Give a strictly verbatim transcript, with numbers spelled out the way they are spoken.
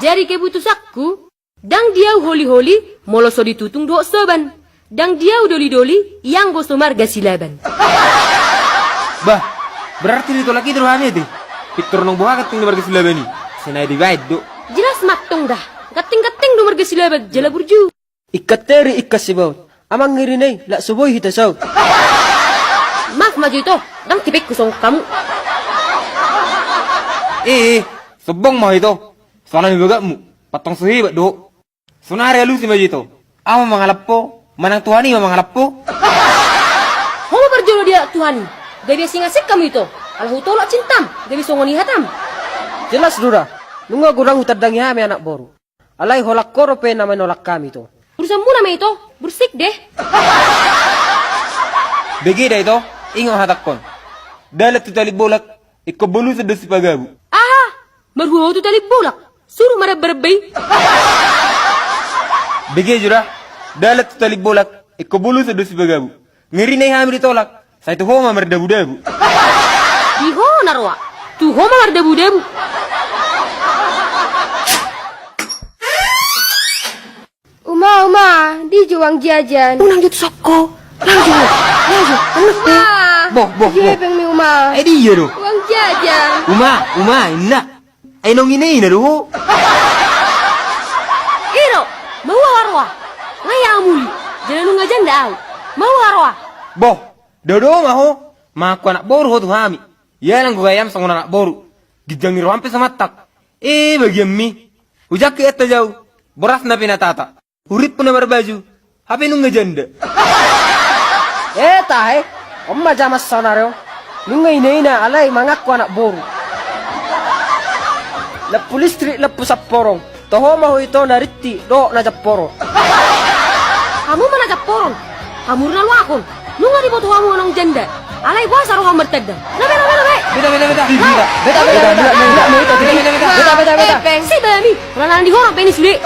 Dari keputusanku, ndang di ahu holi-holi molo so ditutung dohot soban. Ndang di ahu doli-doli ianggo so marga Silaban. Bah, berarti ditolak i do roham ate? Pintor naung boha ganteng do marga Silaban i. Sai na dibaen do. Jelas ma antong da. Ganteng-ganteng do marga Silaban, jala burju. Ingkon teri, ingkon sibaot. Amang ngeri na i, lak so boi hita saut. Maaf ma jo ito, ndang tipengku songon hamu. Eh, eh, sombong ma ho ito. Soalna bagatmu, antong so hebat do ho. Sonari alusi ma jo ito. Ahu ma mangalap ho, manang Tuhan i ma mangalap ho? Ho ma parjolo dialap Tuhan i. Gabe asing-asing hamu ito. Ala hutolak cintam, gabe songon i hatam. Jelas do da. Nunga godang hutandangi hami anak boru. Alai holan ho dope na manolak hami ito. Urusanmuna ma ito, bursik de. Bege da ito, ingot hatangkon. Dalan tu talip bolak, ingkon bolusan do sipagabu. Aha? Marhua ho tu talip bolak, suru ma ramba-ramba i. Bege jo da, dalan tu talip bolak, ingkon bolusan do sipagabu. Ngeri na i hami ditolak, sai tu ho ma mardabu-dabu. Di ho na roa, tu ho ma mardabu-dabu. Uma, uma, di jo uang jajan. Unang jo tu soko. Nang jo, nang jo, anak be. Uma. Boh, boh, boh. Jebeng mi uma. Eh, dia do. Uang jajan. Uma, uma, inna. Ai naung ina-ina do ho. Iro, maua ho roa. Nga i ahu muli. Jala nunga janda ahu. Maua ho roa. Boh, dodo ma ho. Mangaku anak boru ho tu hami. Ia nang gogai am songon anak boru. Ginjang ni roham pe so mantak. Eh, bagianmi. Hujangkit etta jau. Borasna pe na tata. Hurimpuna marbaju, hape nunga janda. Eh, tahe, on ma jaman sonari on. Nunga ina-ina alai mangaku anak boru. Lampu listrik, lampu samporong. Toho ma ho ito na rinti dohot na jamporon. Hamu ma na jamporon. Hamu do na luahon. Nunga diboto hamu naung janda. Alai boasa roham martanda? Lobe, lobe, lobe. Beta, beta, beta. Beta, beta, beta. Beta, beta, beta. Beta, beta, beta. Epeng. Si bami. Ulanan di horong pe ni sude.